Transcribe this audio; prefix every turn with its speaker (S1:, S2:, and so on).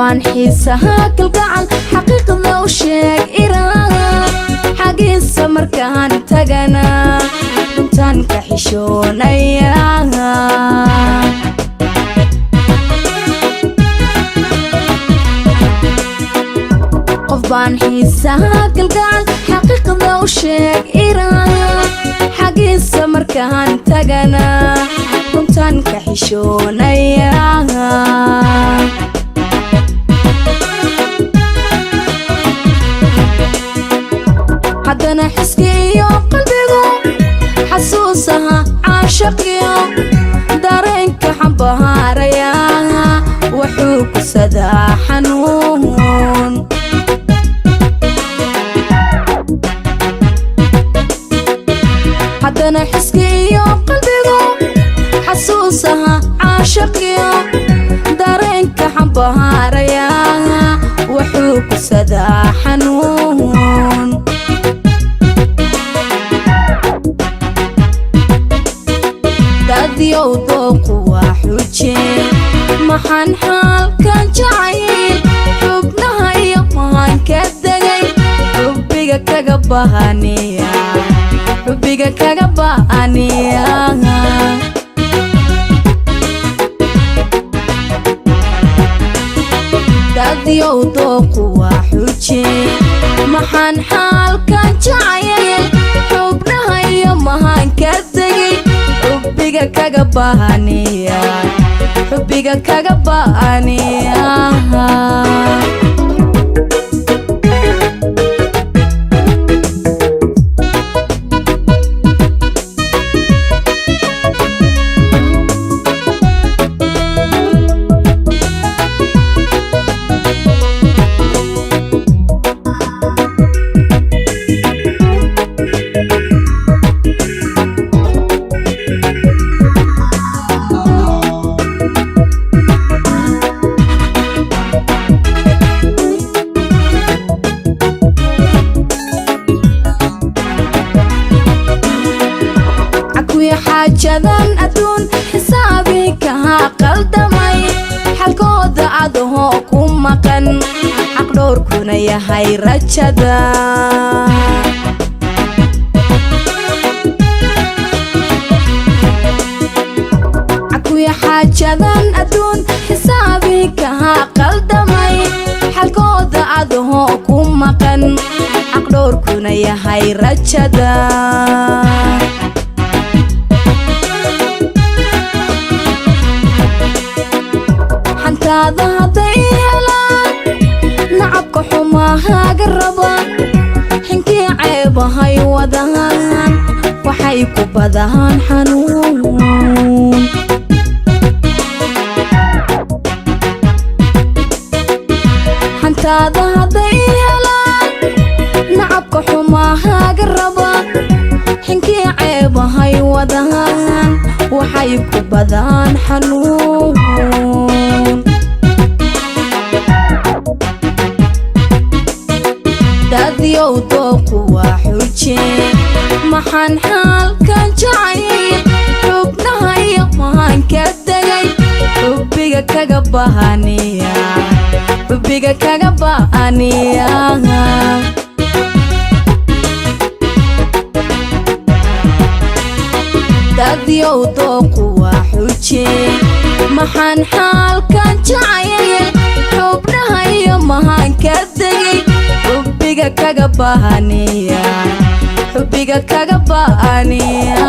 S1: Baan xiisaha kalgacal xaqiiqda u sheeg iraa, xagiisa markaan tagana runtaan ka xishoonaya. Qof baan xiisaha kalgacal xaqiiqda u sheeg iraa, xagiisa markaan tagana runtaan ka xishoonaya. Haddana xiski iyo qalbigu xasuusaha caashaqiyo dareenka xambaaraya wuxuu kusadaa xanuun. Haddana xiski iyo qalbigu xasuusaha caashaqiyo dareenka xambaaraya wuxuu kusadaa xanuun. Dadyow dooqu waa xuje, maxaan xaalkan jacayl xubnaha iyo mahan ka degay, xubbiga kaga bahaniya, xubbiga kaga ba'aniya. Dadyow dooqu waa xuje, maxaan xaalkan jacayl xubnaha iyo mahan ka degay, xubbiga kaga bahaniya, xubbiga kaga ba'aniya. Cakuya xaajadan adduun xisaabii kahaa qaldamay, xalkooda adahoo ku maqan xaqdhowrkuna yahay rajada. Cakuya xaajadan adduun xisaabii kahaa qaldamay, xalkooda adahoo ku maqan xaqdhowrkuna yahay rajada. Xantaada hadday helaan nacabka xumahaaga raba, xinkii ceebahay wadaan waxay ku badaan xanuun. Xantaada hadday helaan nacabka xumahaaga raba, xinkii ceebahay wadaan waxay ku badaan xanuun. Dadyow dooqu waa xuje, maxaan xaalkan jacayl xubnaha iyo mahan ka degay, xubbiga kaga bahaniya, xubbiga kaga ba'aniya. Dadyow dooqu waa xuje, maxaan xaalkan jacayl xubnaha iyo mahan ka degay, xubbiga kaga bahaniya, xubbiga kaga ba'aniya.